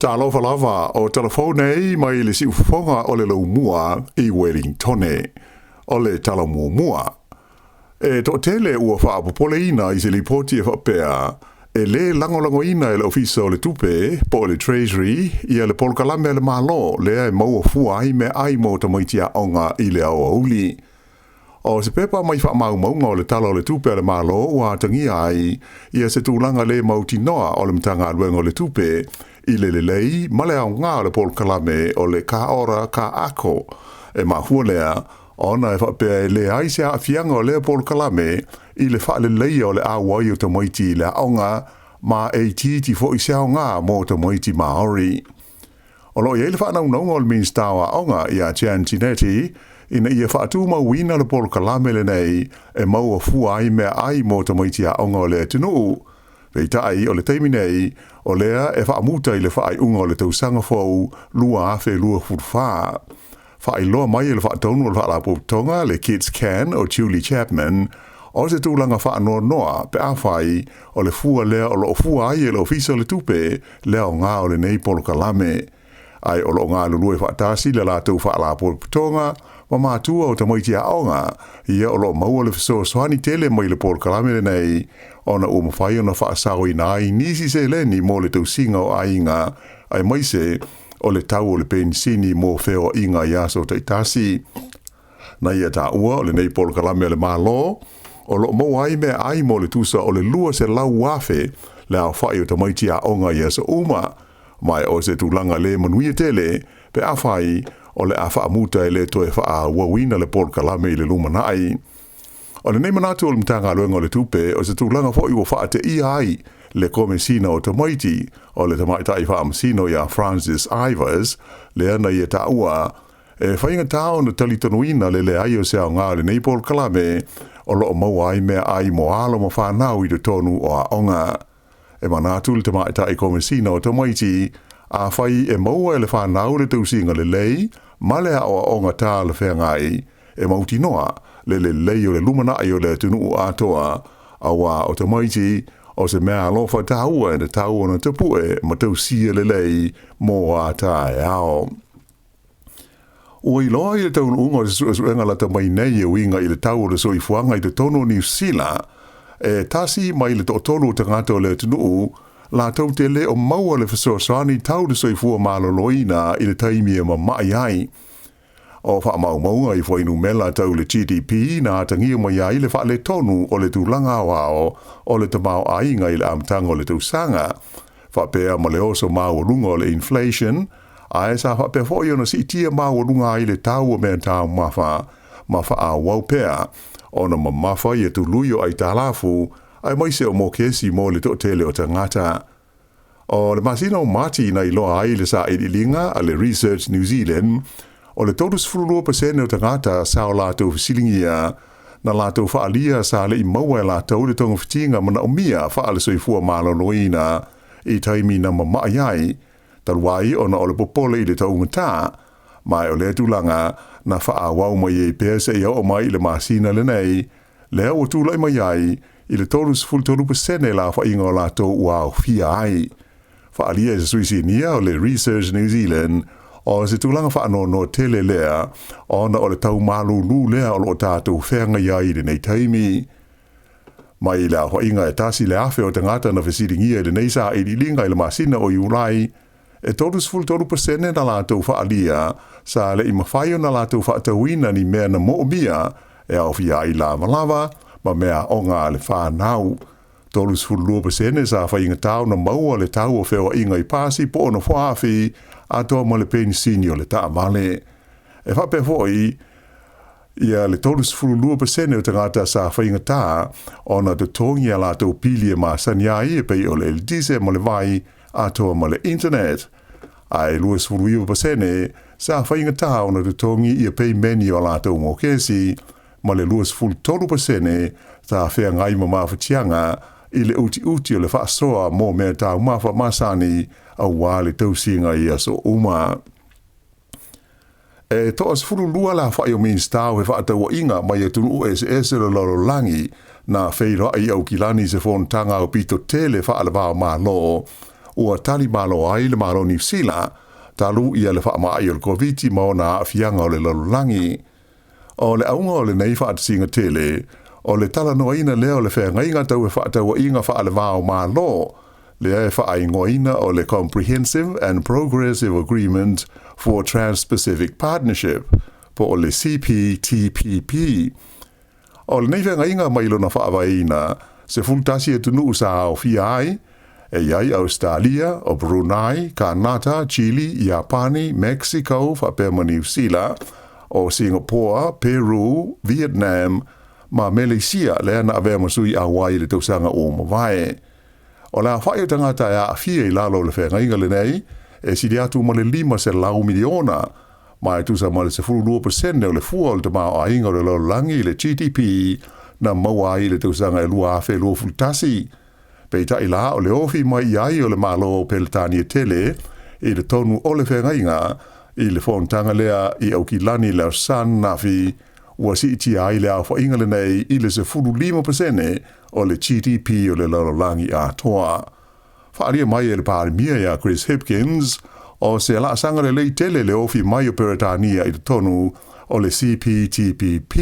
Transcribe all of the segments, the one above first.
Talofa lava o telefou nei mai le siufofoga o le Laumua i Wellingtone. O le tala muamua. E toatele ua faapopoleina i se lipoti e faapea, e lē lagolagoina e le Ofisa o le Tupe, po o le Treasury, ia le polokalame a le Malo lea e maua fua ai meaai mo tamaiti aoga i le aoauli. O se pepa mai faamaumauga o le Tala o le Tupe a le Malo ua atagia ai ia se tulaga le mautinoa o le Matagaluega o le Tupe i le lelei ma le aoga o le polokalame o le Ka Ora Ka Ako. E mafua lea ona e faapea e leai se aafiaga o lea polokalame i le faaleleia o le auai o tamaiti i le aoga ma e itiiti foi se aoga mo tamaiti Māori. O lo o i ai le faanaunauga o le Minisita o Aoga ia Jan Tinetti ina ia faatumauina le polokalame lenei e maua fua ai meaai mo tamaiti aoga o le atunuu. Peitai, o le taimi nei, o lea e faamuta i le faaiuga o le tausaga fou 2024. Faailoa mai e le faatonu o le faalapotopotoga le Kids Can o Julie Chapman, o se tulaga faanoanoa pe afai o le fua lea o lo o fua ai e le Ofisa o le Tupe le aoga o lenei polokalame. Ae o lo o galulue faatasi le latou faalapotopotoga ma matua o tamaiti aoga, ia o lo o maua le fesoasoani tele mai le polokalame lenei ona ua mafai ona faasaoina ai nisi seleni mo le tausiga o aiga, aemaise o le tau o le penisini mo feoaiga i aso taitasi. Na ia taua o lenei polokalame a le Malo, o lo o maua ai meaai mo le tusa o le 200,000 le aofai o tamaiti aoga i aso uma, ma o se tulaga le manuia tele pe afai o le a faamuta e le toe faaauauina le polokalame i le lumanai. O lenei manatu o le Matagaluega o le Tupe, o se tulaga foi ua faateia ai le Komesina o Tamaiti o le Tamaitai Faamasino ia Francis Ivers, lea na ia taua e faigata ona talitonuina le leai o se aoga o lenei polokalame o lo o maua ai meaai mo alo ma fanau i totonu o aoga. E manatu le Tamaitai Komesina o Tamaiti, afai e maua e le fanau le tausiga lelei ma le aoaoga talafeagai, e mautinoa le lelei o le lumanai o le atunuu atoa, auā o tamaiti o se mea alofa taua e tatau ona tapue ma tausia lelei mo a taeao. Ua iloa i le taunuuga o se suesuega lata mai nei e uiga i le tau o le soifuaga i totonu o Niu Sila, e tasi mai le toatolu o tagata o le atunuu latou te le o maua le fesoasoani tau le soifua maloloina i le taimi e mama'i ai. O faamaumauga i fuainumela tau le GDP na atagia mai ai le faaletonu o le tulaga aoao o le tamaoaiga i le amataga o le tausaga, faapea ma le oso maualuga o le inflation, ae sa faapea foi ona siitia maualuga ai le tau o mea taumafa ma faaauau pea ona mamafa ia tului o aitalafu aemaise o mokesi mo le toatele o tagata. O le masina o Mati na iloa ai le sailiiliga a le Research New Zealand, o le 32% o tagata sa o latou fesiligia na latou faaalia sa le i maua e latou le togafitiga manaomia faale-soifua maloloina i taimi na mama'i ai, talu ai ona o le popole i le taugata, ma o lea tulaga na faaauau mai ai pea seia oo mai i le masina lenei, lea ua tulai mai ai i le 33% le aofaiga o latou ua aofia ai. Faaalia e se sui sinia o le Research New Zealand, o se tulaga faanoanoa tele lea ona o le tau malūlū lea o lo o tatou feagai ai i lenei taimi. Mai le aofaiga e 1,000 o tagata na fesiligia i lenei sailiiliga i le masina o Iulai, e 33% na latou faaalia sa le i mafai ona latou faatauina ni mea na moomia e aofia ai lavalava ma mea aoga a le fanau. 32% sa faigata ona maua le tau o feoaiga i pasi po o nofoaafi atoa ma le penisini o le taavale. E faapea foi ia le 32% o tagata sa faigata ona totogi a latou pili e masani ai e pei o le eletise ma le vai atoa ma le internet. Ae 29% sa faigata ona totogi ia peimeni o a latou mokesi ma le 23% sa feagai ma mafatiaga i le utiuti o le faasoa mo mea taumafa masani auā le tausiga i aso uma. E toa-12 le aofai o Minisita o Fefaatauaiga mai atunuu eseese o le lalolagi na feiloai i Aukilani i se fonotaga aupito tele faale-va o Malo ua tali malo ai le Malo o Niu Sila talu ia le faamaai o le Koviti ma ona aafiaga o le lalolagi. O le auga o lenei faatasiga tele, o le talanoaina lea o le feagaiga tau fefaatauaiga faale-va o Malo, lea e faaigoaina o le Comprehensive and Progressive Agreement for Trans-Pacific Partnership, po o le CPTPP. O lenei feagaiga mai lona faavaeina, 11 atunuu sa aofia ai, e i ai Ausetalia, o Brunei, Kanata, Chile, Iapani, Mexico faapea ma Niu Sila, o Singapore, Peru, Vietnam ma Meleisia lea na avea ma sui auai i le tausaga ua mavae. O le aofai o tagata e aafia i lalo o le feagaiga lenei, e sili atu ma le 500 miliona, ma e tusa ma le 12% o le fua o le tamaoaiga o le lalolagi i le GDP na maua ai i le tausaga e 2021. Peitai la, o le ofi mai i ai o le Malo o Peretania tele i totonu o le feagaiga i le fonotaga lea i Aukilani i le Aso Sa ananafi, ua siitia ai le aofaiga lenei i le 15% o le GDP o le lalolagi atoa. Faaalia mai e le Palemia ia Chris Hipkins, o se laasaga lelei tele le ofi mai o Peretania i totonu o le CPTPP,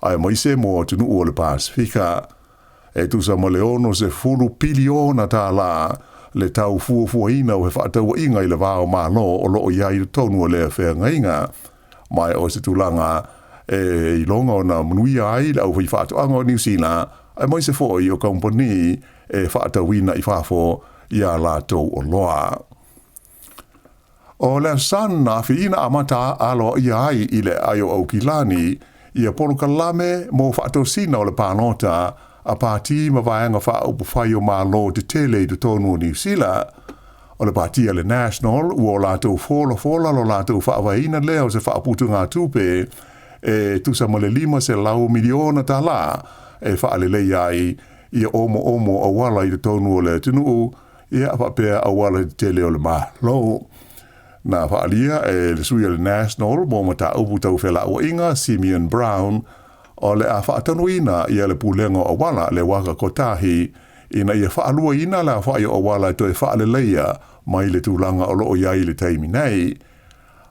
aemaise mo atunuu o le Pasefika. E tusa ma le 60 piliona tālā le tau fuafuaina o fefaatauaiga i le va o Malo o lo o i ai i totonu o lea feagaiga. Ma o se tulaga e iloga ona manuia ai le aufaifaatoaga o Niu Sila, aemaise foi o kamupani e faatauina i fafo i a latou oloa. O le Aso Sa ananafi na amata aloaia ai i le aai o Aukilani ia polokalame mo faatosina o le palota a pati ma vaega faaupufai o Malo tetele i totonu o Niu Sila. O le pati a le National ua o latou folafola lo latou faavaeina lea o se faaputugatupe e tusa ma le $500 miliona tālā e faaleleia ai ia omoomo auala i totonu o le atunuu ia faapea auala tetele o le Malo. Na faaalia e le sui o le National mo mataupu tau felauaiga Simeon Brown, o le a faatonuina ia le pulega o auala le Waka Kotahi ina ia faaluaina le aofai o auala e toe faaleleia mai le tulaga o lo o i ai i le taimi nei.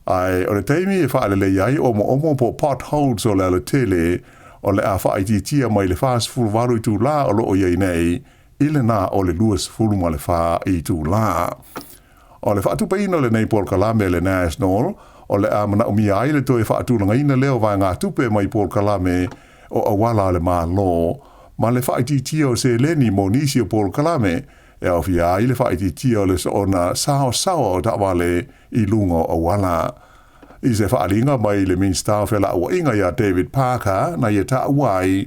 Ae o le taimi e faaleleia ai omoomo po o potholes o le alatele, o le a faaitiitia mai le 48 itulā o lo o i ai nei i lena o le 24 itulā. O le faatupeina o lenei polokalame a le National, o le a manaomia ai le toe faatulagaina lea o vaegatupe mai polokalame o auala a le Malo ma le faaitiitia o seleni mo nisi o polokalame e aofia ai le faaitiitia o le soona saosaoa o taavale i luga o auala. I se faaaliga mai le Minisita o Felauaiga ia David Parker na ia taua ai,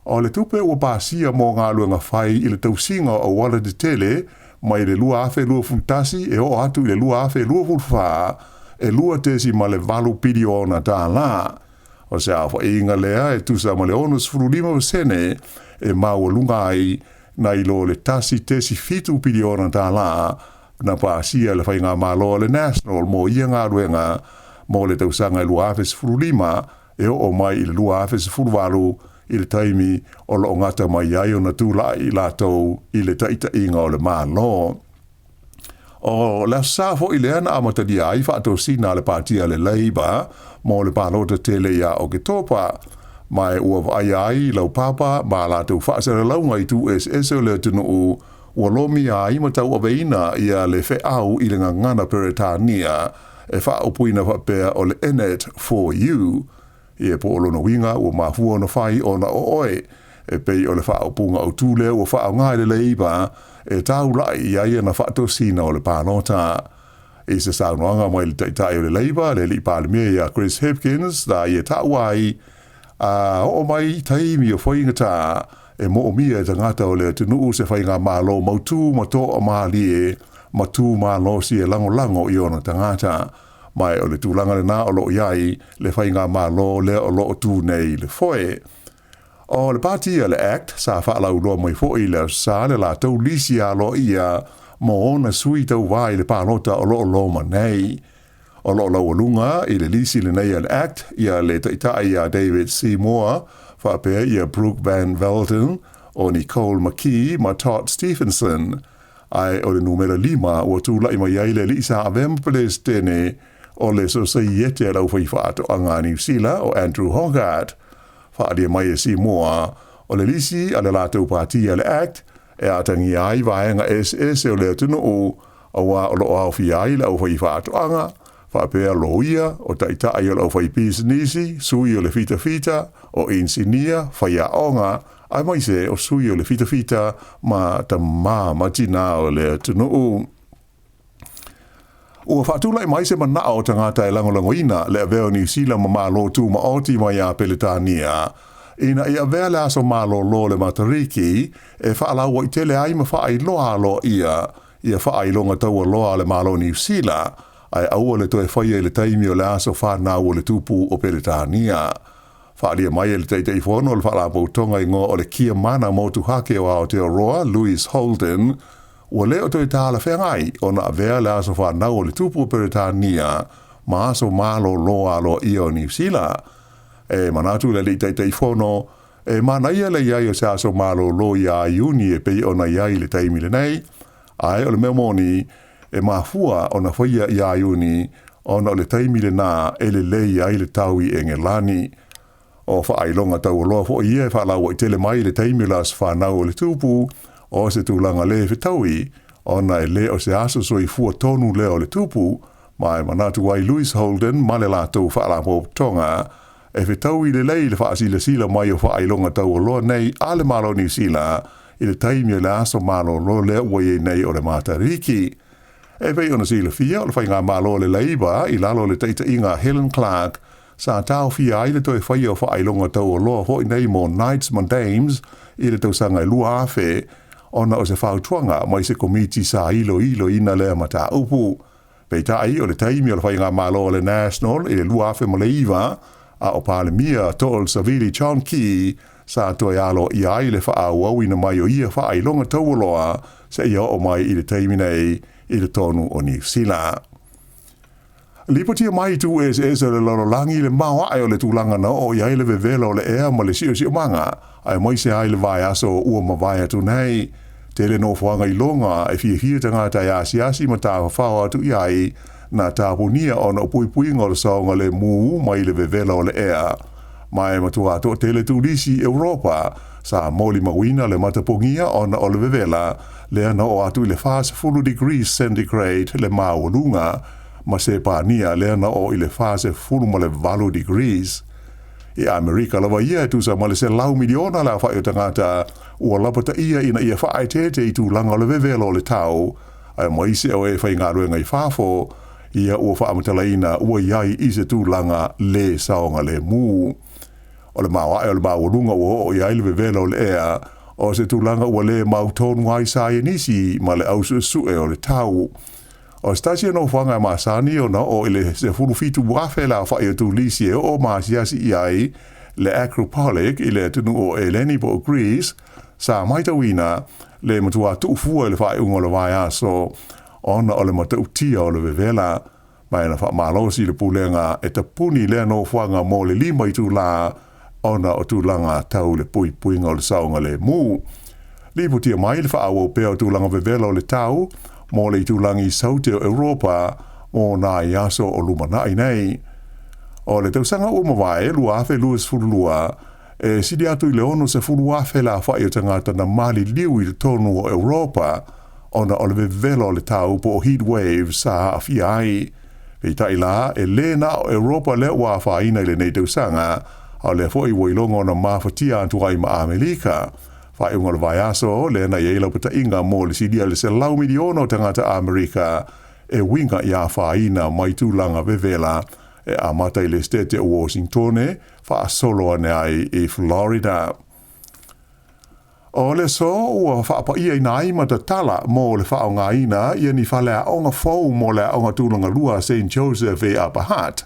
o le tupe ua pasia mo galuega fai i le tausiga o auala tetele mai le 2021 e oo atu i le 2024 e $2.8 piliona tālā. O se aofaiga lea e tusa ma le 65% e maualuga ai nai lo le 1.7 piliona tālā na pasia e le Faigamalo a le National mo ia galuega mo le tausaga e 2015 e oo mai i le 2018 i le taimi o lo o gata mai ai ona tulai i latou i le taitaiga o le Malo. O le Aso Sa foi lea na amatalia ai faatosina a le Pati a le Labour mo le palota tele ia Oketopa, ma ua vaaia ai laupapa ma a latou faasalalauga i itu eseese o le atunuu ua lomia ai ma tauaveina ia le feau i le gagana Peretania e faaupuina faapea o le In It For You. Ia po o lona uiga ua mafua ona fai ona o oe, e pei o le faaupuga autū lea ua faaaoga e le Labour e taulai i ai ana faatosina o le palota. I se saunoaga mai le Taitai o le Labour, le Alii Palemia ia Chris Hipkins, na ia taua ai, a oo mai i taimi o faigata e moomia e tagata o le atunuu se faigamalo mautū ma toamalie ma tū malosi e lagolago i ona tagata. Ma o le tulaga lena o lo o i ai le faigamalo lea o lo o tū nei i le foe. O le pati a le ACT sa faalauiloa mai foi i le Aso Sa le latou lisi aloaia mo ona sui tauvā i le palota o lo o loma nei. O lo o laualuga i le lisi lenei a le ACT ia le Taitai ia David Seymour faapea ia Brooke Van Velden, o Nicole McKee ma Todd Stephenson. Ae o le numera 5 ua tulai mai ai le alii sa avea ma Peresetene o le Sosaiete a le Aufaifaatoaga a Niu Sila o Andrew Hoggard. Faaalia mai e Simoa o le lisi a le latou pati a le act e atagia ai vaega eseese o le atunuu aua o lo o aofia ai le aufaifaatoaga, faapea loia, o taitai o le aufaipisinisi, sui o le fitafita, o inisinia, faiaoga, aemaise o sui o le fitafita ma tamā ma tinā o le atunuu. Ua faatulai mai se manao o tagata e lagolagoina le avea o Niu Sila ma Malo Tumaoti mai ia Peretania, ina ia avea le aso malolo o le Matariki e faalauaitele ai ma faailoa aloaia ia faailoga taualoa a le Malo o Niu Sila, ae aua le toe faia i le taimi o le aso fanau o le Tupu o Peretania. Faaalia mai e le Taitaifono o le Faalapotopotoga igoa o le Kiamana Motuhake o Aotearoa, Louis Holden, ua le o toe talafeagai ona avea le aso fanau o le Tupu o Peretania ma aso malolo aloaia o Niu Sila. E manatu le alii Taitaifono, e manaia le i ai o se aso malolo iā Iuni e pei ona i ai i le taimi lenei, ae o le mea moni, e mafua ona faia iā Iuni ona o le taimi lenā e lelei ai le tau i Engelani. O faailoga taualoa foi ia e faalauaitele mai i le taimi o le aso fanau o le Tupu, o se tulaga le fetaui, ona e le o se aso soifua tonu lea o le Tupu, ma e manatu ai Louis Holden ma le latou faalapotopotoga e fetaui lelei le faasilasila mai o faailoga taualoa nei a le Malo o Niu Sila i le taimi o le aso malolo lea ua i ai nei o le Matariki. E pei ona silafia, o le faigamalo a le Labour i lalo o le taitaiga a Helen Clark sa taofia ai le toe faia o faailoga taualoa foi nei mo Knights ma Dames i le tausaga e 2000 ona o se fautuaga mai se komiti sa iloiloina lea mataupu. Peitai, o le taimi o le faigamalo a le National i le 2009, a o Palemia To'o Savili John Key sa toe aloaia ai le faaauauina mai o ia faailoga taualoa seia oo mai i le taimi nei i totonu o Niu Sila. Lipotia mai i itu eseese o le lalolagi le maoae o le tulaga na oo i ai le vevela o le ea ma le siosiomaga, aemaise ai le vaiaso ua mavae atu nei. Tele nofoaga iloga e fiafia tagata e asiasi ma tafafao atu i ai, na tapunia ona o puipuiga o le saogalemu mai le vevela o le ea. Ma e matua toatele turisi i Europa sa molimauina le matapogia ona o le vevela lea na oo atu i le 40 degrees centigrade le maualuga, ma Sepania lea na oo i le 48 degrees. I Amerika lava ia e tusa ma le 100 miliona le aofai o tagata ua lapataia ina ia faaeteete i tulaga o le vevela o le tau, aemaise o e faigaluega i fafo, ia ua faamatalaina ua i ai i se tulaga le saogalemu. O le maoae o le maualuga ua oo i ai le vevela o le ea, o se tulaga ua le mautonu ai saienisi ma le ausuesue o le tau. O se tasi o nofoaga e masani ona oo i le 17,000 le aofai o turisi e oo ma asiasi i ai le Acropolic i le atunuu o Eleni po o Greece, sa matauina le matua tuufua i le faaiuga o le vaiaso ona o le matautia o le vevela. Ma na faamalosi le pulega e tapuni lea nofoaga mo le 5 itulā ona o tulaga tau le puipuiga o le saogalemu. Lipotia mai le faaauau pea o tulaga vevela o le tau mo le itulagi Saute o Europa mo nai aso o lumanai nei. O le tausaga ua mavae 2022, e sili atu i le 60,000 le aofai o tagata na maliliu i totonu o Europa ona o le vevela o le tau po o heat waves sa aafia ai. Peitai la, e le na o Europa lea ua afaina i lenei tausaga, a o lea foi ua iloga ona mafatia atu ai ma Amerika. Faaiuga o le vaiaso lea na i ai laupataiga mo le silia i le 100 miliona o tagata Amerika e uiga i afaina mai tulaga vevela e amata i le Setete o Washingtone faasolo ane ai i Florida. O le aso ua faapaiaina ai ma tatala mo le faaaogaina ia ni faleaoga fou mo le aoga tulaga lua a Saint Joseph e Upper Hutt.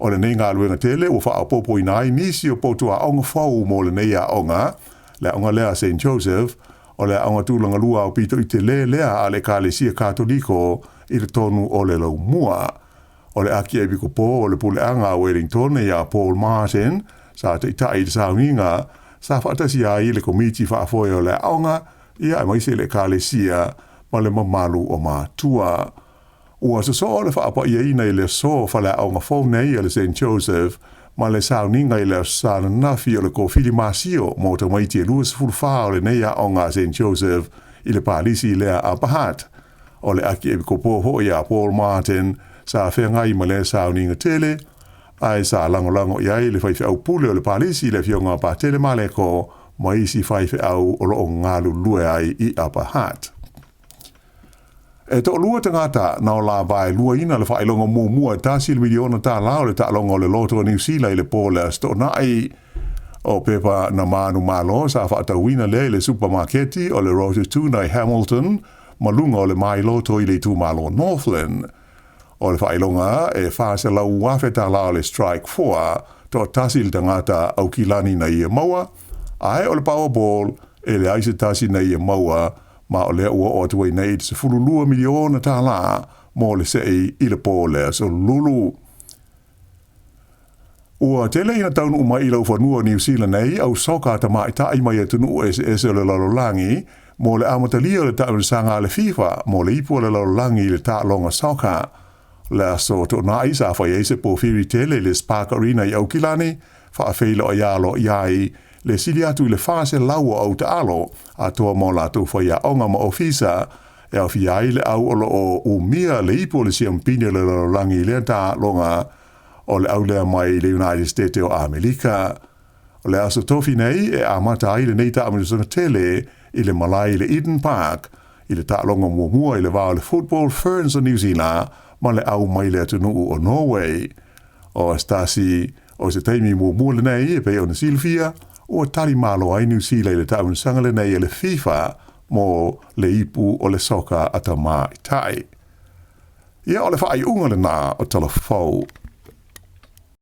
O lenei galuega tele ua faaopoopoina ai nisi o potu aoga fou mo lenei aoga, le aoga lea a Saint Joseph, o le aoga tulaga lua aupito i tele lea a le Ekalesia Katoliko i totonu o le Laumua. O le Akiepikopo o le Puleaga a Wellington iā Paul Martin sa taitai i le sauniga sa faatasi ai le Komiti Faafoe o le Aoga, ia aemaise le Ekalesia ma le mamalu o matua. Ua sosoo le faapa'iaina i le aso faleaoga fou nei a le Saint Joseph ma le sauniga i le Aso Sa ananafi o le kofili masio mo tamaiti e 24 o lenei aoga a Saint Joseph i le palisi lea a Upper Hutt. O le Akiepikopo foi a Paul Martin sa feagai ma lea sauniga tele, ae sa lagolago i ai le faifeau pule o le palisi le Afioga a Patele Maleko ma isi faifeau o lo o galulue ai i Upper Hutt. E toalua tagata na ola vaeluaina le faailoga muamua e tasi le miliona tālā o le taaloga o le loto a Niu Sila i le po o le Aso Toonai. O pepa na manumalo sa faatauina lea i le supamaketi o le Rototuna i Hamilton ma luga o le mai loto i le itumalo Northland. O le faailoga e $400,000 tālā o le Strike 4, toatasi le tagata Aukilani na ia maua, ae o le Powerball e leai se tasi na ia maua, ma o lea ua oo atu ai nei i le $12 miliona tālā mo le sei i le po o le Aso Lulu. Ua tele ina taunuu mai i laufanua o Niu Sila nei au soka tamaitai mai atunuu eseese o le lalolagi mo le amatalia o le taamilosaga a le FIFA mo le ipu o le lalolagi i le taaloga soka. O le aso Toonai sa fai ai se pōwhiri tele i le Spark Arena i Aukilani, faafeiloai aloaia ai le sili atu i le 400 o au taalo atoa ma o latou faiaoga ma ofisa e aofia ai le au o lo o umia le ipu o le siampini o le lalolagi i lea taaloga o le au lea mai le United States o Amerika. O le aso Tofi nei e amata ai lenei taamilosaga tele i le malae i le Eden Park i le taaloga muamua i le va o le Football Ferns o Niu Sila ma le au mai le atunuu o Norway. O se tasi o se taimi muamua lenei e pei ona silafia ua tali malo ai Niu Sila i le taamilosaga lenei a le FIFA mo le ipu o le soka a tamaitai. Ia, o le faaiuga lena o Tala Fou.